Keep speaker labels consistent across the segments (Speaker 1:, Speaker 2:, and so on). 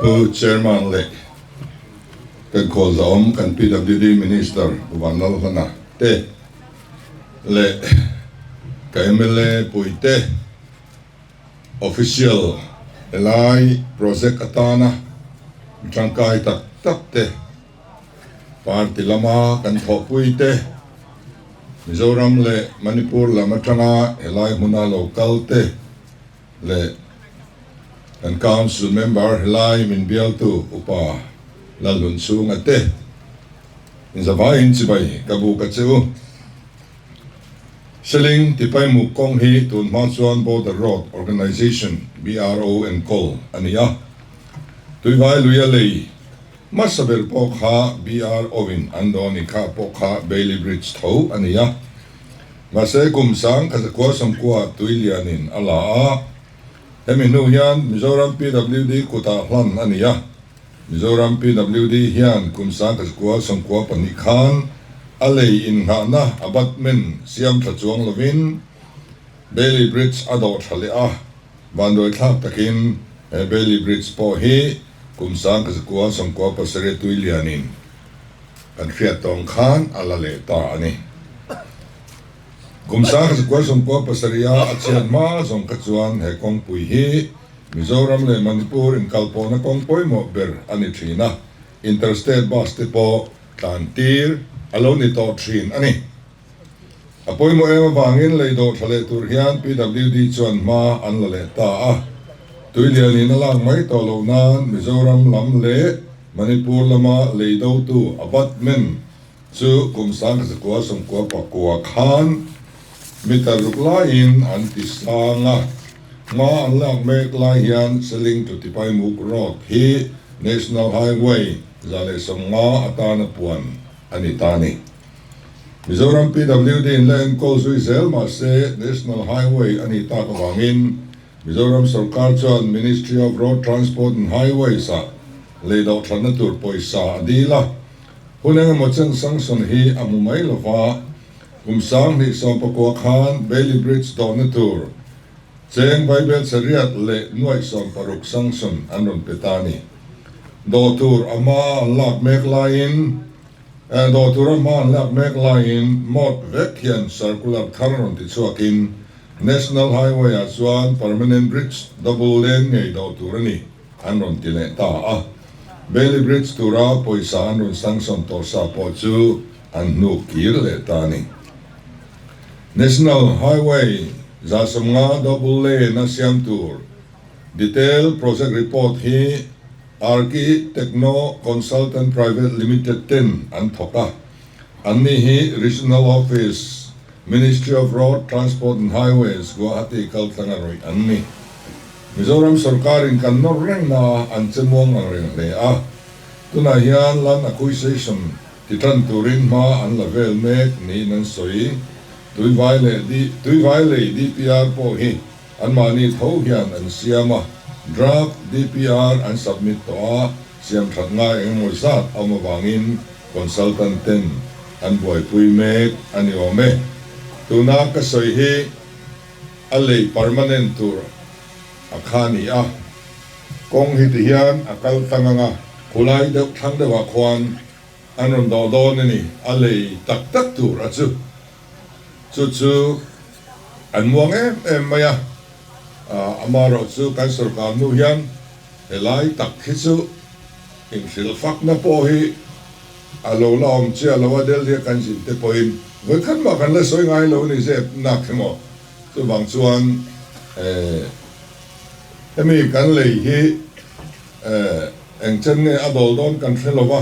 Speaker 1: Pu Chairman leh kan khualzawm kan PWD Minister Pu Vanlalhlana te leh ka mla puite Official helai project atana mi tangkai tak tak te, party lama kan thawhpui te, Mizoram leh Manipur lam atanga helai hmuna lo kal te leh kan Council member helai min bialtu Upa Lalhlunchhunga te inzavaiin chibai ka buk a che u. Seling Tipaimuk kawng hi tun hma chuan Border Road Organisation, BRO, enkawl a ni a. Tuivai luia lei hmasa ber pawh kha BRO-in an dawn i kha pawh kha Bailey Bridge tho a ni a. Mahse kum sang khazakua sawmkua tui lianin a la a. Hemi hnu hian Mizoram PWD kutah hlan a ni a. Mizoram PWD hian kum 10,000 92 khan a lei innghahna abutment siam tha chuang lovin Bailey Bridge a dawh tha leh a, vanduai thlak takin he Bailey Bridge pawh hi kum 10,097 tui lianin kan hriat tawng khan a la leh ta a ni. Kum 10,097 a a chhiat hma zawng kha chuan he kawngpui hi Mizoram leh Manipur inkalpawhna kawng pawimawh ber a ni thin a, Interstate bus te pawh tlan tir a lo ni tawh thin a ni. A pawimawh em avangin lei dawh tha leh tur hian PWD chuan hma an la leh ta a, tuilianin a lak mai tawh loh nan Mizoram lam leh Manipur lama lei dotu abutment Chu kum 1999 khan meter ruk laiin an ti sang a, hma an lak mek lai hian Seling to Tipaimuk Road hi National Highway 150 atana puan a ni ta a ni. Mizoram PWD in la enkawl zui zel mahse National Highway a nih tak avangin Mizoram sorkar chuan Ministry of Road Transport and Highways-ah lei dawh thatna tur pawisa a dil a. Hun engemaw chen sanction hi a hmu mai lo va, kum 2019 khan Bailey Bridge dawhna tur cheng Vaibel chariat leh nuaih 16 sanction an rawn pe ta a ni. Dawh tur a hma an lak mek laiin Dawh tur a hma an lak mek laiin mawt vek hian circular thar rawn ti chhuakin National Highway-ah chuan permanent bridge double lane ngei dawh tur a ni. An rawn ti leh ta a, Bailey Bridge tura pawisa an rawn sanction tawh sa pawh chu an hnuk kir leh ta a ni. National Highway 150 double lane a siam tur detail project report hi Arki Techno Consultant Private Limited ten an thawk a, anni hi Regional Office Ministry of Road Transport and Highways, Guwahati kaltlanga rawih an ni. Mizoram sorkarin kan nawr reng na an che muang ang reng hle a, tunah hian land acquisition ti tan turin hma an la vel mek niin an sawi. Tuivai leh Tuivai lei DPR pawh hi anmahni tho hian an siam a, draft DPR an submit tawh a, siam that ngai engemaw zat a awm avangin consultant ten an buaipui mek a ni awm e. Tuna ka sawi hi a lei permanent tur a kha ni a, kawng hi ti hian a kal tlang ang a, khulai deuh thlang deuhah khuan an rawn dawh dawn a ni, a lei tak tak tur a chu chu chu an muang em em mai a, amaherawh chu kan sorkar hnu hian helai tak hi chu inhrilh fakna pawh hi a lo la awm chiah lo a, Delhi a kan zin te pawhin vawikhat mah kan la sawi ngai lo a ni zep nak emaw chuvang chuan hemi kan lei hi eng chen nge a dawl dawn kan hre lo va,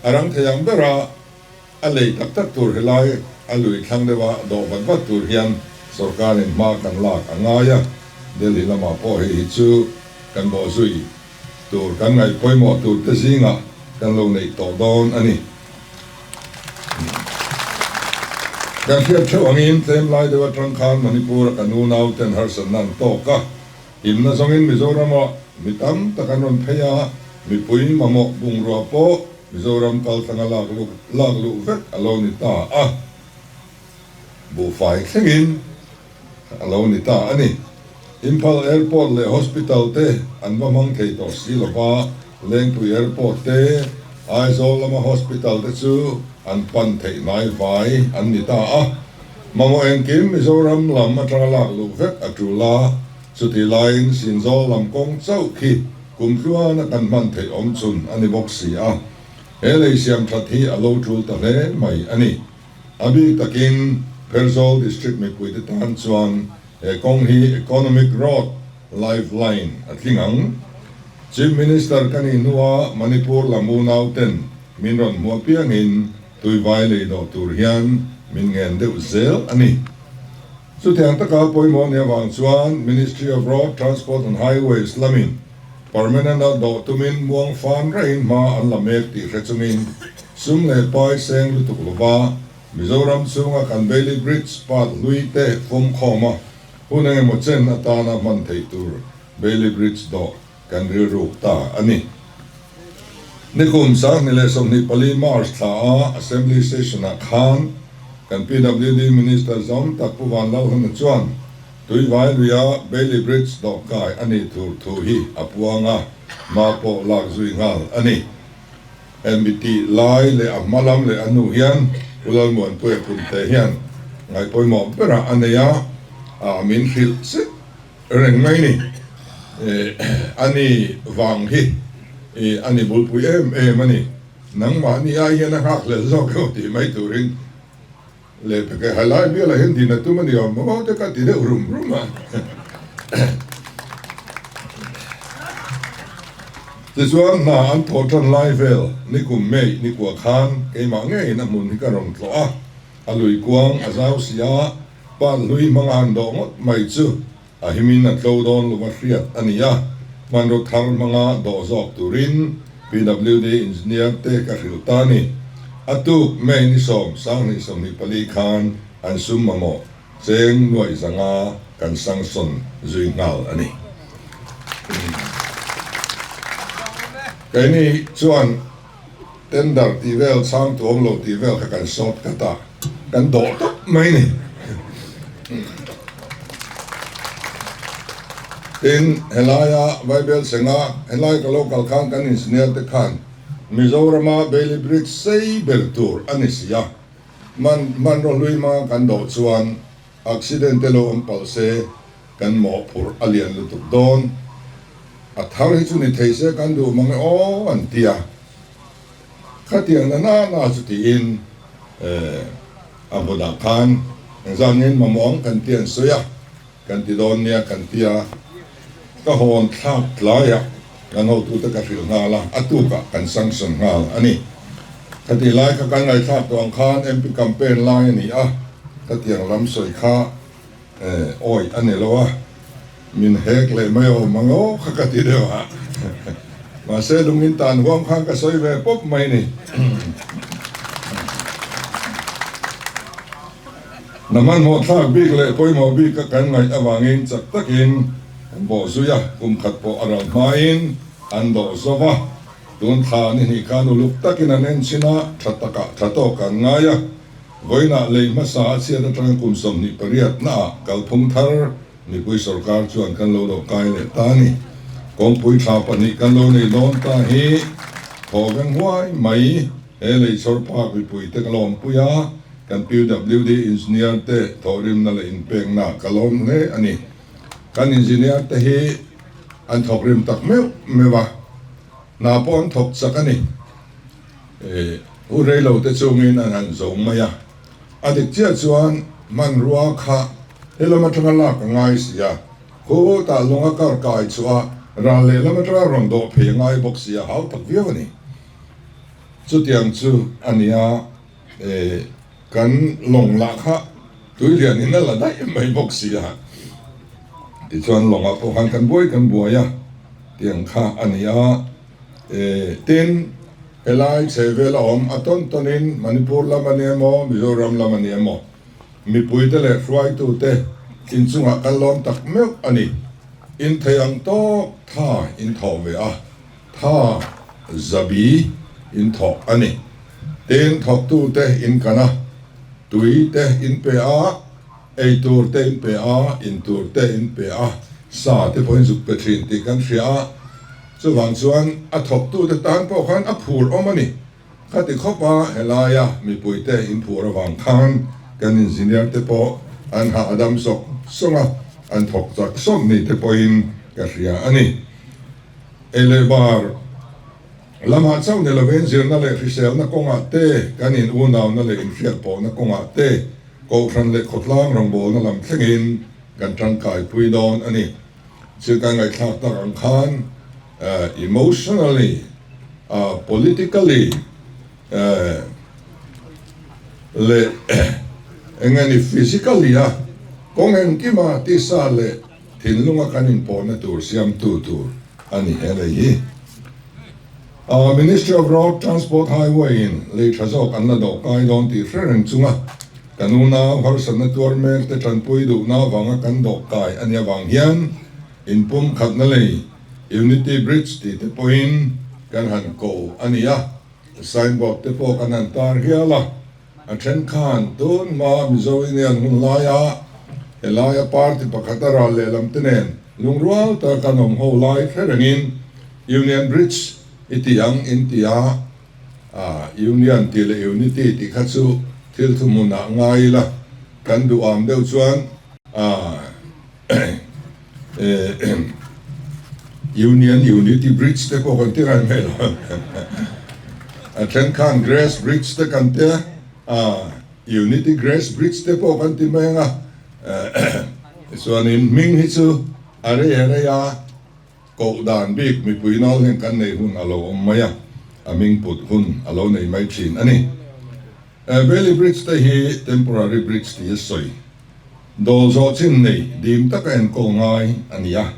Speaker 1: a rang thei ang bera a lei tak tak tur helai a lui thlang deuha dawh vat vat tur hian sorkarin hma kan lak a ngai a, Delhi lamah pawh hei hi chu kan bawhzui. Tur kan ngaih pawimawh tur te zingah kan lo neih tawh dawn a ni. Kan hriat theuh angin tlem lai deuh atang khan Manipur a kan unau ten harsatna an tawk a, himna zawngin Mizoram-ah mi tam tak an rawn phei a, mipui mamawh bungrua pawh Mizoram kal tlanga lak lak luh vek a lo ni ta a, buhfai thlengin. A lo ni ta a ni. Imphal Airport leh Hospital te an va hmang thei tawh si lo va. Lengpui Airport te, Aizawl lama Hospital te chu an pan theih hnai vai an ni ta a. Mamawh engkim Mizoram lam atanga lak luh vek a tul a, chutih laiin Sinzawl lam kawng chauh khi kum tluana kan hman theih awm chhun a ni bawk si a. He lei siam that hi a lo tul ta hle mai a ni. A bik takin Pherzawl District mipuite tan chuan he kawng hi Economic Road Life Line a tling ang. Chief Minister ka nih hnua Manipur lam unauten min rawn hmuh apiangin tuivai lei dawh tur hian min ngen deuh zel a ni. Chutiang taka pawimawh nih avang chuan Ministry of Road Transport and Highways lamin permanent a dawh tumin muang fan raihin hma an la mek tih hre chungin sum leh pai seng lutuk lova Mizoram chhunga kan Bailey Bridge part hlui te fawm khawm a hun engemaw chen atana hman theih tur Bailey Bridge dawh kan rilruk ta a ni. Nikum 2024 March thla a Assembly Session ah khan kan PWD Minister zawm tak Pu Vanlalhuna chuan Tuivai luia Bailey Bridge dawh kai a nih tur thu hi a puang a, hma pawh lak zui nghal a ni. Hemi tih lai leh a hma lam leh a hnu hian Pu Lalmuanpuia Punte hian ngaihpawimawh berah a nei a, a min hrilh zet reng mai ni. A ni vang hi a ni bulpui em em a ni. Nangmahni ai hian a nghakhlel zawk emaw tih mai turin leh peke helai bialah hian din a tum a ni awm maw te ka ti deuh rum rum a. Tichuan hna an thawh tan lai vel nikum May nikua khan keimah ngeiin a hmun hi ka rawn tlawh a, a lui kuang a zau si a, Pan hlui hmanga han dawh ngawt mai chu a himin a tlo dawn lova hriat a ni a, hmanraw thar hmanga dawh zawk turin PWD engineer te ka hrilh ta a ni. A tuk May ni 10, 2024 khan an sum mamawh cheng nuaih zanga kan sanction zui nghal a ni. Keini chuan Tender tih vel, chhang tuam lo tih vel kha kan short cut a, kan dawh tawp mai ni. Tin, helaia Vaibel Senga, helai ka lo kal khan kan engineer te khan Mizorama Bailey Bridge sei ber tur a ni si a, man hmanraw hlui hmanga kan dawh chuan accident te lo awm palh se kan mawhphurh a lian lutuk dawn. A thar hi chu ni thei se kan duh mang e aw an ti a, khatiang na na na chu tiin a hmunah khan engzat nge mamawh ang kan ti an sawi a, kan ti dawn nia kan ti a, ka hawn thlak tlaiah kan hotute ka hrilh nghal a, a tukah kan sanction nghal a ni. Khatih lai kha kan ngaihthlak tawh ang khan MP campaign lai a ni a, khatiang lam sawi kha Awi a ni lo a, min hek leh mai awm ang aw kha ka ti deuh a. Mahse lungin tan huam khan ka sawi ve pawp mai ni. Na hmanhmawh thlak bik leh pawimawh bik ka kan ngaih avangin chak takin kan bawh zui a, kum khat pawh a ral hmain an dawh zo va. Tun thla ni hnih khan uluk takin an en chhin a, tha takah tha tawk an ngai a. Vawiinah lei hmasa a chhiat atanga kum 28 naah kalphung thar mipui sorkar chuan kan lo lo kai leh ta a ni. Kawngpui thla pahnih kan lo nei dawn ta hi thaw veng huai mai. He lei chhawr phak mipuite ka lawmpui a, kan PWD engineer te thawhrimna leh inpekna ka lawm hle a ni. Kan engineer te hi an thawkrim tak meuh meuh a, hna pawh an thawk chak a ni. U reilo te chungin an han zo mai a, a dik chiah chuan hmanrua kha helam atanga lak a ngai si a, khutah lung a kar kai chhuah a, ral lehlam atanga rawn dawh phei a ngai bawk si a, hau tak viau a ni. Chutiang chu a nia, kan lawng lah kha tui lianin a la daih mai bawk si a, tichuan lawngah pawh khan kan buai kan buai a, tiang kha a ni a. Tin, helai chhehvel a awm a tawn tawnin Manipur lam a ni emaw, Mizoram lam a ni emaw, mipuite leh hruaitute inchungah kan lawm tak meuh a ni. In thei ang tawk tha in thawh ve a, tha zabi in thawh a ni. Tin, thawktute in kan a, tui te in pe a, ei tur te in pe a, in tur te in pe a, sa te pawh in zuk pe thin tih kan hria a. Chuvang chuan a thawktute tan pawh khan a phur awm a ni. Khati khawpa helaia mipuite inphur avang khan kan engineer te pawh an hahdam sawk sawng a, an thawk chak sawk ni te pawhin ka hria a ni. Ei leh bar lamah chauh ni lovin zirna leh hriselna kawngah te, kan in unauna leh inhriatpawhna kawngah te, kohhran leh khawtlang rawngbawlna lam thlengin kan tangkaipui dawn a ni. Thil kan ngaihthlak tak ang khan emotionally, politically leh eng nge ni physically a kawng engkima tisa leh thinlunga kan inpawhna tur siamtu tur a ni he lei hi. Ministry of Road Transport Highway in lei tha zawk an la dawh kai dawn tih hre reng chunga kan unau harsatna tuar mek te tanpui duhna avanga kan dawh kai a nih avang hian inpumkhatna lei Unity Bridge tih te pawhin kan han ko a ni a, signboard te pawh kan han tar hial a. A then khan tun hma Mizo Union hun laia helaia party pakhata ral lehlam te nen lungrual taka kan awm ho lai hre rengin Union Bridge i ti ang in ti a, Union tih leh Unity tih kha chu thil thuhmunah ngai ila kan duh am deuh chuan Union Unity Bridge te pawh kan ti reng mai lo. A then khan Grace Bridge te kan tia, Unity Grace Bridge te pawh kan ti mai ang a. Tichuanin hming hi chu a rei a rei a, koh dan bik mipui nau hian kan nei hun a lo awm mai a, a hming put hun a lo nei mai thin a ni. Bailey Bridge te hi temporary bridge tih a sawi. Dawl zawh chin nei dim taka enkawl ngai a ni a,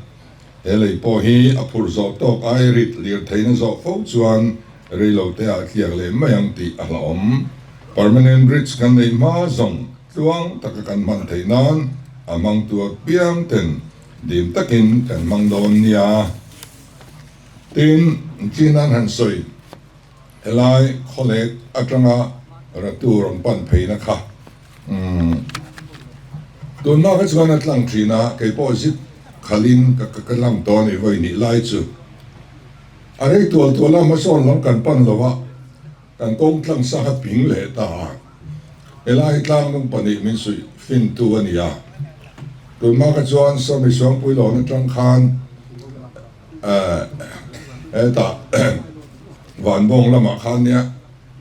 Speaker 1: he lei pawh hi a phurh zawh tawk ai rit lir theihna zawh fo chuan reilote ah tliak leh mai ang tih a hlauhawm. Permanent bridge kan neih hma zawng tluang taka kan hman theih nan a hmangtu apiang ten dim takin kan hmang dawn nia. Tin, China'n han sawi. Helai khawlek atanga Ratu rawn pan pheina kha umm tunhma kha chuan a tlang thin a, kei pawh zip khalhin ka ka lang tawh a ni vawi nih lai chu. A rei tual tual a hmasawn lam kan pan lo a, kan kawng tlang sa kha ping leh ta a. Helai hi tlangnung pahnih min suih fintu a ni a, tunhma kha chuan Sawmi Suangpuilawn atang khan Hetah Vanbawng lamah khan nia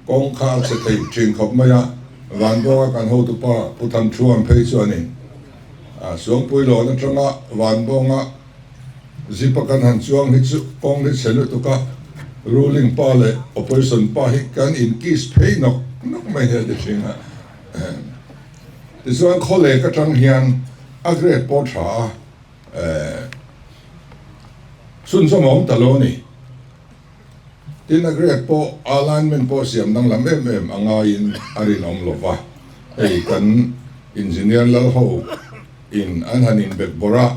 Speaker 1: kawng kha a chhe thei thin khawp mai a, Vanbawnga kan hotupa Pu Thanchhuan phei chu a ni. Suangpui lawn atanga Vanbawnga zip a kan han chuang hi chu kawng hi chhe lutuk a, ruling pa leh opposition pa hi kan in kiss phei nawk nawk mai hi a ti thin a. Tichuan khawlek atang hian a grade pawh tha a. Chhunzawm a awm ta lo a ni. Tin, a grade pawh alignment pawh siam danglam em em a ngaiin a rinawm lo va. Hei kan engineer lal ho in an han inbet bawrh a,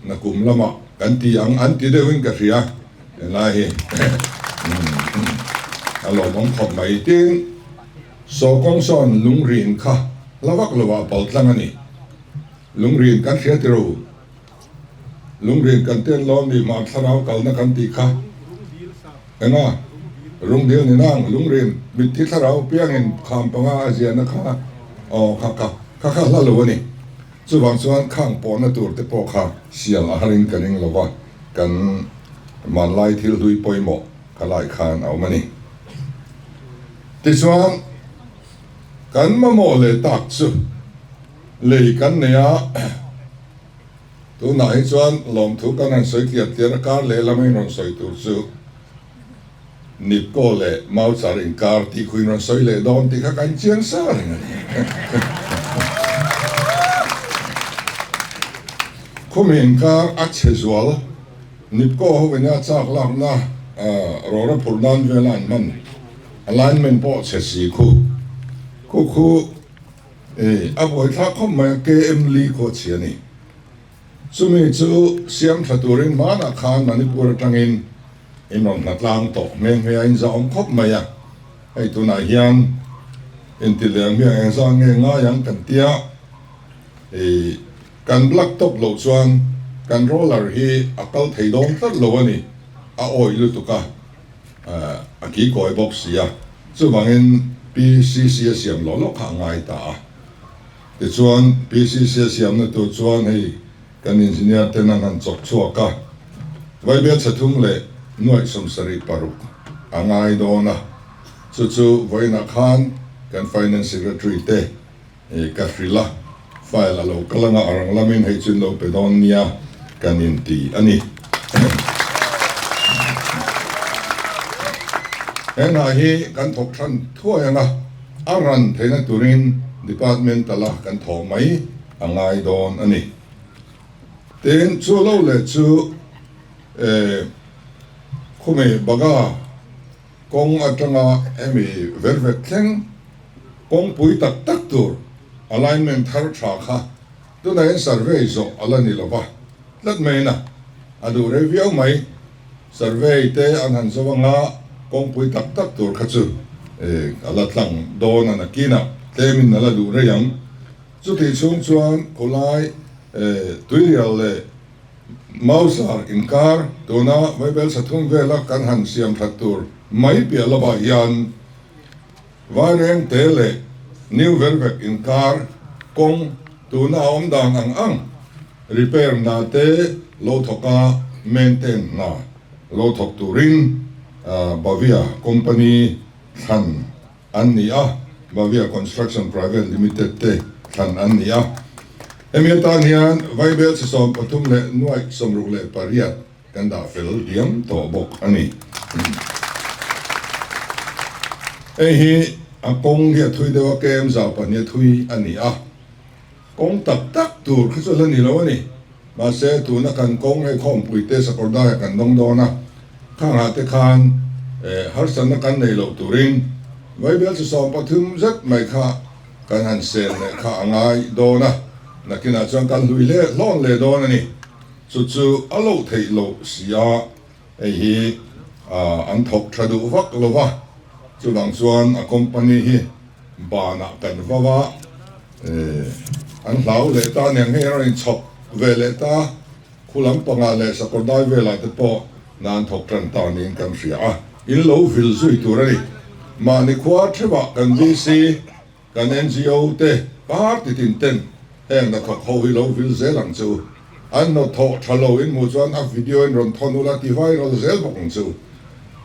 Speaker 1: nakum lamah kan ti ang an ti deuhin ka hria helai hi a lawmawm khawp mai. Tin, sawkawng sawn lungrin kha hla vak lovah paltlang a ni. Lungrin kan hria ti ro. Lungrin kan ten lawm ni hmar thlarau kalna kan tih kha. Enga? Rungdil ni nang lungrin mitthi thlarau piangin kham panga a ziahna kha aw kha kha kha kha hla lo a ni. Chuvang chuan khang pawhna tur te pawh kha sial a harin ka ring lo va, kan hmanlai thil hlui pawimawh ka lai khan a awm a ni. Tichuan kan mamawh leh tak chu. Lei kan nei a, tunah hi chuan lawmthu kan han sawi tliar tliar a, kar lehlam in rawn sawi tur chu Nipko leh Mauchar inkar tih khu in rawn sawi leh dawn tih kha kan chiang sa reng a ni. Khumi inkar a chhe zual Nipko ho ina chak lakna rawra phurh nan vela an hman alignment pawh chhe si khu khu khu E, a buaithlak khawp mai a, KM Lee khaw chhi a ni. Chumi chu siam tha turin hmanah khan Manipur atangin in rawn hla tlang tawh nghe nghe a, in zahawm khawp mai a. Hei tunah hian inti leh ang hian engzah nge ngai ang kan tia, e, kan black top loh chuan kan roller hi a kal thei dawn tlat lo a ni. a awih lutuk a, a kikawi bawk si a, chuvangin PCC a siam lawh lawh kha a ngai ta a. Tichuan PCC a siamna tur chuan hei kan engineer ten an han chawk chhuak a, Vaibel chhe thum leh nuaih 76 a ngai dawn a, chu chu vawiinah khan kan Finance Secretary te ka hrilh a, file a lo kal anga a rang lamin hei chu in lo pe dawn nia kan inti a ni. He hna hi kan thawk than thuai anga a ran theihna turin departmental a kan thawh mai a ngai dawn a ni. Tin, chu lo leh chu khumi baga kawng atanga hemi ver vet thleng kawngpui tak tak tur alignment thar tha kha tunah hian survey zawh a la ni lo va tlat mai na a duh rei viau mai. Survey te an han zo anga kawngpui tak tak tur kha chu a la tlang dawn a nakinah tlemin a la duh rei ang. Chutih chhung chuan khawlai tuirial leh Mausar inkar tuna Vaibel sathum vela kan han siam that tur mai piah lovah hian Vaireng te leh New Vervek inkar kawng tuna a awm dan ang ang repair hna te lo thawk a maintain hna lo thawk turin Bavia company thlan an ni a, Bavia Construction Private Limited te thlan an ni a. Hemi atan hian Vaibel chi 13 leh nuaih 68 kan dah fel diam tawh bawk a ni. Hei hi a kawng hi a thui deuh a, KM zau pahnih a thui a ni a. Kawng tak tak tur kha chu a la ni lo a ni. Mahse, tuna kan kawng hei khawmpui te Sakawrdaiah kan dawng dawn a, khangah te khan harsatna kan nei loh turin Vaibel chi 13 zet mai kha kan han sel leh kha a ngai dawn a, nakinah chuan kan hlui leh hlawn leh dawn a ni. Chu chu a loh theih loh si a, hei hi an thawk tha duh vak lo va, chuvang chuan a company hi banah kan va va, an hlau leh ta aniang hei an rawn inchhawp ve leh ta, khu lampangah leh sakawrdai velah te pawh nan thawk tan ta niin kan hria a, in lo vil zui tur a ni. Mahni khua theuhah kan VC. Kan NGO te party tin ten heng hnathawk ho hi lo vil zel ang che u. An hnawthawh tha lo in hmuh chuan a video in rawn thawn ula ti viral zel bawk ang che u.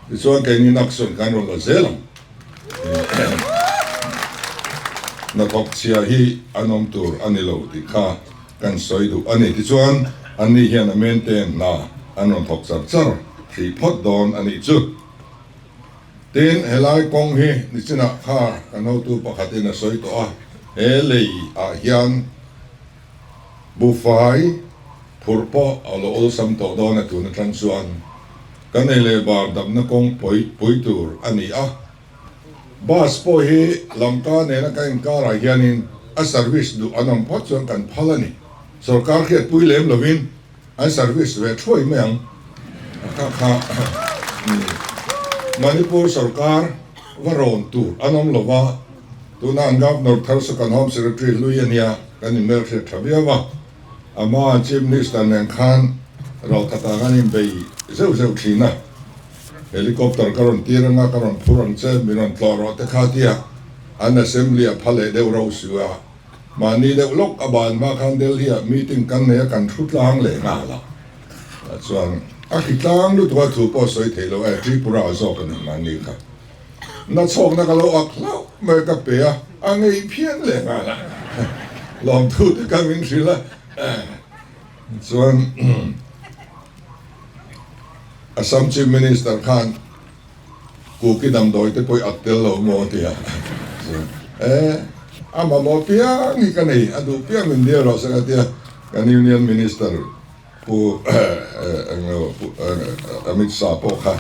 Speaker 1: Tichuan keini action kan rawn la zel ang. Hnathawk chhia hi an awm tur a ni lo tih kha kan sawi duh a ni. Tichuan anni hian a maintain hna an rawn thawk char char hrih phawt dawn a nih chu. Tin, helai kawng hi nichinah kha kan hotu pakhatin a sawi tawh a, he lei ah hian buhfai phurh pawh a lo awlsam tawh dawn a tun atang chuan kan ei leh bar damna kawng pawi pui tur a ni a. Bus pawh hi Lamka nena kan inkarah hianin a service duh an awm phawt chuan kan phal a ni. Sorkar hriatpui lem lovin An service ve thuai mai ang. Kha kha Manipur sorkar va rawn tur an awm lo va, tuna an Governor thar saw kan Home Secretary hlui a nia, kan inhmelhriat tha viau a. Ama Chief Minister nen khan ralkhatah kan inbei zeuh zeuh thin a. Helicopter ka rawn tir anga ka rawn phur ang che, min rawn tlawh rawh te kha tia an Assembly a pha leh deuh rauh si a. Mahni deuh lawk a ban hma khan Delhi ah meeting kan nei a kan thu tlang leh nghal a, tah chuan a hri tlang lutuk a thu pawh sawi thei lo e Tripura ah zawk a ni mahni kha na chhawkna ka lo ak hlauh mai ka pe a, a ngei phian leh nghal a lawmthu te kha min hrilh a chuan Assam Chief Minister khan Kuki damdawi te pawh i ak tel lo maw tia e a mamawh piang hi ka nei a duh piang min bial rawh se ka tia kan Union Minister Pu Amit Shah pawh kha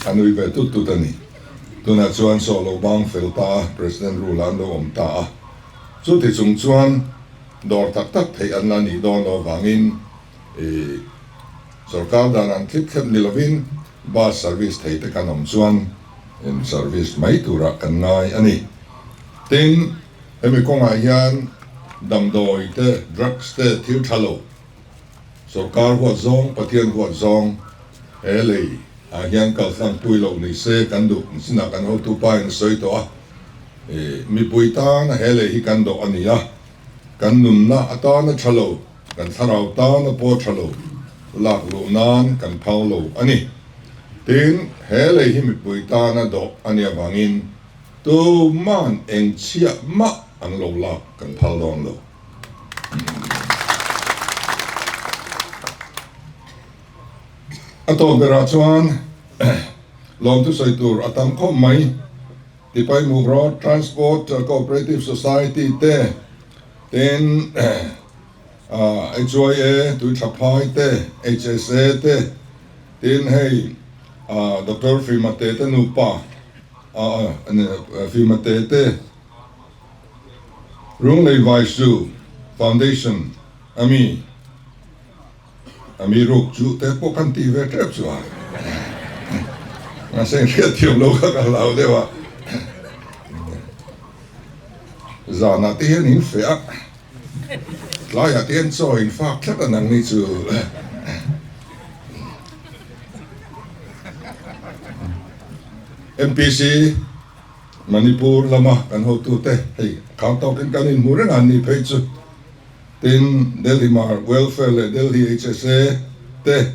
Speaker 1: a nui ve tut tut a ni. Tunah chuan saw lo bang fel ta a, President rule ah an lo awm ta a, chuti chung chuan dawr tak tak theih an la nih dawn loh avangin i Sorkar dan an thlip thlep ni lovin bus service thei te kan awm chuan in service mai turah kan ngai a ni. Tin, hemi kawngah hian damdawi te, drugs te thil tha lo, sorkar huat zawng, Pathian huat zawng he lei. Ah hian kaltlang pui loh ni se kan duh zinah kan hotu pa in a sawi tawh a, mipui tana he lei hi kan dawh a ni a, kan nunna atana tha lo, kan thlarau tana pawh tha lo lak luh nan kan phal lo a ni. Tin, he lei hi mipui tana dawh a nih avangin tuman eng chhiah mah an lo lak kan phal dawn lo. A tawp berah chuan lawmthu sawi tur a tam khawp mai. Tipaimuk Road Transport Cooperative Society te, tin HYA Tuithlaphai te, HSA te, tin hei Doctor Fimate te nupa Fimate te Runglei Vaisu Foundation a mi. A mi ruk chu te pawh kan tih ve tep chu a, mahse hriat thiam lo kha ka hlau deuh a, zanah te hian in feh a, tlaiah te hian chaw in fak tlat a nangni chu. MPC Manipur lama kan hotute hei khang tawkin kan inhmu reng a ni phei chu. Tin, Delhi Mar Welfare leh Delhi HSA te,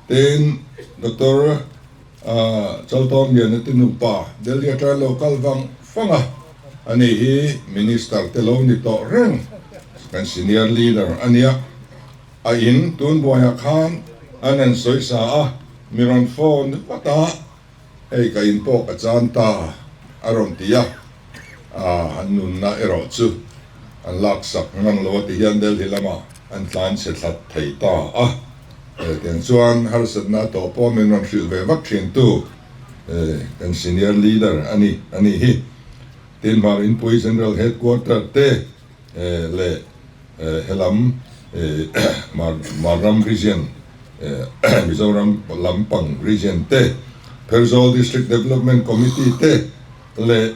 Speaker 1: tin Doctor Chaltawm Liana te nupa Delhi atanga lo kal vang fang a, ani hi Minister te lo ni tawh reng, kan senior leader a nia. A in tun buaiah khan an han sawi sa a, mi rawn phone vat a, Hei ka in pawh ka chan ta a rawn ti a, an nunna erawh chu an laksak ngang lo a ti hian Delhi lamah an tlan chhe thlat thei ta a. Tiang chuan harsatna tawh pawh min rawn hrilh ve vak thin tu kan senior leader a ni a nih hi. Tin Hmar Inpui General Headquarter te leh helam Hmar ram region Mizoram lampang region te, Pherzawl District Development Committee te leh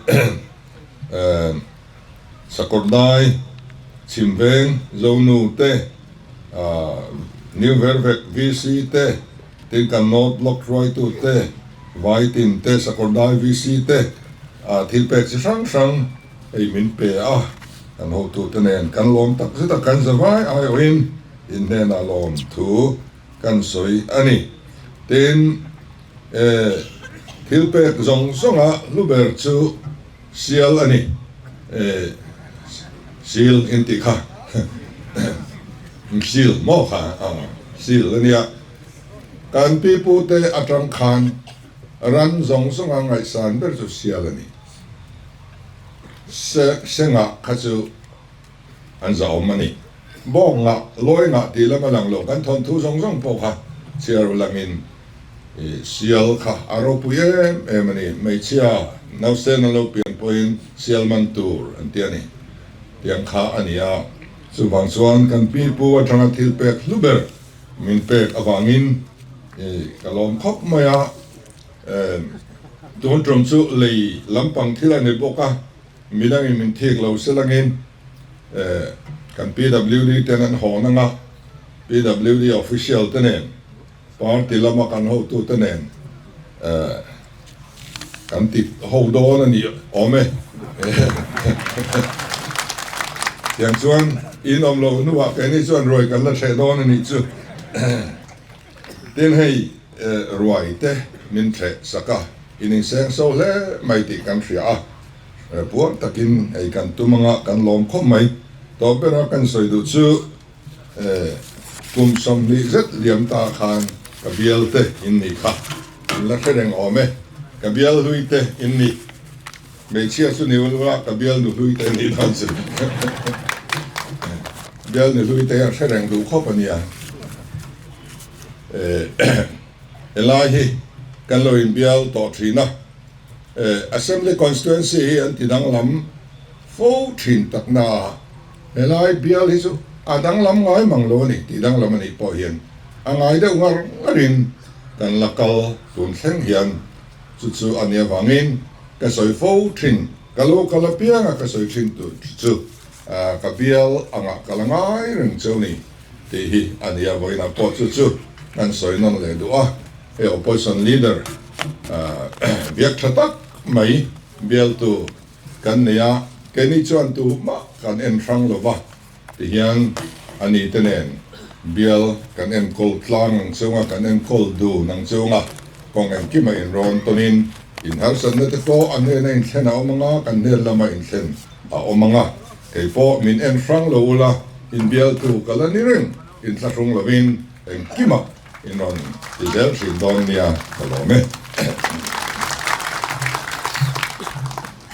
Speaker 1: Sakawrdai, Chhimveng, Zonu te, New Vervek VC te, tin kan North Block hruaitu te, Vaitin te, Sakawrdai VC te thil pek chi hrang hrang hei min pe a, kan hotute nen kan lawm tak zet a, kan zavai aiawhin In hnenah lawm thu kan sawi a ni. Tin, e, thil pek zawng zawnga hlu ber chu sial a ni. E, sil in tih kha, sil maw kha, a, sil a nia. Kan pipute atang khan ran zawng zawnga ngaihsan ber chu sial a ni. Se, sengah kha chu An zahawm a ni. Bawk ngah, lawi ngah tih lam a lang lo. Kan thawnthu zawng zawng pawh kha chhiar langin sial kha a ropui em em a ni. Hmeichhia nausen an lo pian pawhin sial man tur an ti a ni. Tiang kha a ni a. Chuvang chuan kan pi pu atanga thil pek hlu ber min pek avangin ka lawm khawp mai a. Tun tum chu lei lampang thil a ni bawk a. Midangin min thik lo se langin kan PWD ten an hawn anga, PWD official te nen, party lama kan hotu te nen kan ti ho dawn a ni awm e. Tiang chuan in awm loh hnuah keini chuan ruai kan la thleh dawn a nih chu. Tin hei ruai te min thleh sak a, in inseng so hle mai tih kan hria a. Puar takin hei kan tum anga kan lawm khawp mai. Tawp bera kan sawi duh chu kum 20 zet liam ta khan ka bial te in nih kha in la hre reng awm e. Ka bial hlui te in nih. Hmeichhia chu ni ul ula ka bial nu hlui te nih dawn chu. Bial nu hlui te hian hre reng duh khawp a nia. Helai hi kan lo inbial tawh thin a. Assembly Constituency hi an ti danglam fo thin tak na a, helai bial hi chu a danglam ngai mang lo a ni tih danglam a nih pawh hian a ngai deuh ngar ngarin kan la kal tun thleng hian chu chu a nih avangin ka sawi fo thin, ka lo kal apiang a ka sawi thin tur chu ka bial angah ka la ngai reng cheu ni tih hi a nia vawiinah pawh chu chu kan sawi nawn leh duh a. Hei Opposition Leader biak tha tak mai bialtu kan nei a, keini chuan tuhmah kan en hrang lo va, tihian a ni te nen bial kan enkawl tlang ang chunga kan enkawl dun ang chunga kawng engkima inrawn tawnin inharsatna te pawh a hnena inthlen a awm anga kan hnen lama inthlen a awm anga kei pawh min en hrang lo ula inbialtu ka la ni reng inthlahrung lovin engkima. In rawn ti zel thin dawn nia ka lawm e.